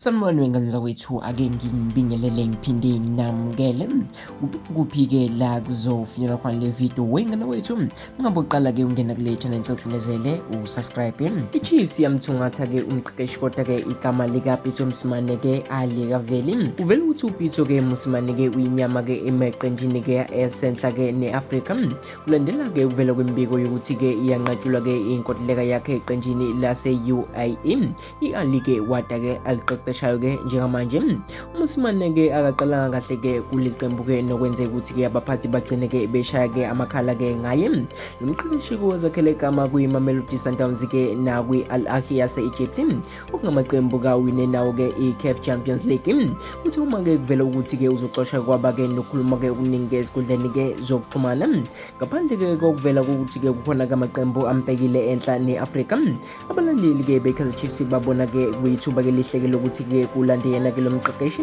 Sanibona wengane zakwethu, ake nginibingelele ngiphinde nginamukele. Kuphi kuphi-ke la kuzofinyelela khona le video wengane wethu. Ungabe uqala-ke ungena kule channel, ngicela ucinezele usubscribe. I-Chiefs yamthungatha-ke umqeqeshi, kodwa-ke igama likaPitso Mosimane-ke alikaveli. Kuvela ukuthi uPitso-ke Mosimane-ke uyinyama-ke emeqenjini-ke esenhla-ke ne-Afrika. Kulandela-ke ukuvela kwemibiko yokuthi-ke iyanqatshulwa-ke inkontileka yakhe eqenjini lase-UAE. I-Ali-ke wada-ke aliqeqeshayo-ke njengamanje. UMosimane-ke akaqalanga kahle-ke kuleli qembu-ke, nokwenzeka ukuthi-ke abaphathi bagcine-ke beshaya-ke amakhala-ke ngaye. Lo mqeqeshi-ke wazakhela igama kwi-Mamelodi Sundowns-ke nakwi-Al Ahly yase-Egypt, okungamaqembu kawine nawo-ke i-CAF Champions League. Kuthe uma-ke kuvela ukuthi-ke uzoxoshwa, kwaba-ke nokukhuluma-ke okuningi-ke ezinkundleni-ke zokuxhumana. Ngaphandle-ke kokuvela kokuthi-ke kukhona-ke amaqembu ambhekile enhla ne-Afrika, abalandeli-ke be-Kaizer Chiefs babona-ke kuyithuba-ke lihle-ke lokuthi-ke kulande yena-ke lo mqeqeshi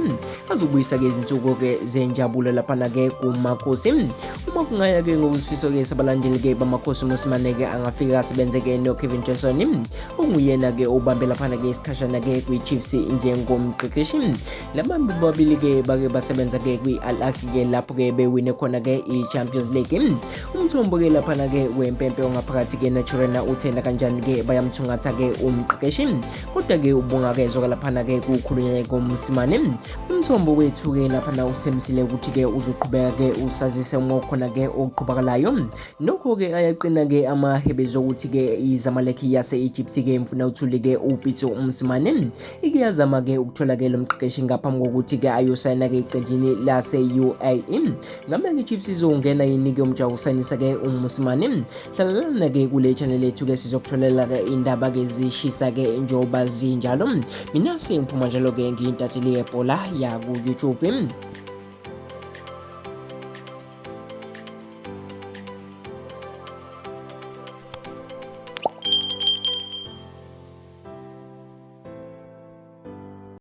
azobuyisa-ke izinsuku-ke zenjabulo laphana-ke kuMakhosi. Uma kungaya-ke ngokusifiso-ke sabalandeli-ke baMakhosi, uMosimane-ke angafika asebenze-ke no-Kevin Johnson, onguyena-ke obambe laphana-ke isikhashana-ke kwi-Chiefs njengomqeqeshi. Labambi bobabili-ke bake basebenza-ke kwi-Al Ahly-ke, lapho-ke bewine khona-ke i-Champions League. Umthombo-ke laphana-ke wempempe ongaphakathi-ke Naturena uthena kanjani-ke bayamthungatha-ke umqeqeshi, kodwa-ke ubungakezwa laphana-ke kukhulunywa koMosimane. Umthombo wethu-ke laphana usithembisile ukuthi-ke uzoqhubeka-ke usazise uma kukhona-ke okuqhubakalayo. Nokho-ke ayaqina-ke amahebezi okuthi-ke iZamalek yase-Egypt-ke imfuna uthuli-ke uPitso Mosimane. Ike yazama-ke ukuthola-ke lo mqeqeshi ngaphambi kokuthi-ke ayosayina-ke eqenjini lase-UAE. Ngabe-ke Chiefs izongena yini-ke umjaho usayinisa-ke uMosimane? Hlalelana-ke kule channel yethu-ke, sizokutholela-ke indaba-ke zishisa-ke njengoba zinjalo. Mina sengiphuma njalo-ke, ngiyintatheli yebhola yaku-YouTube.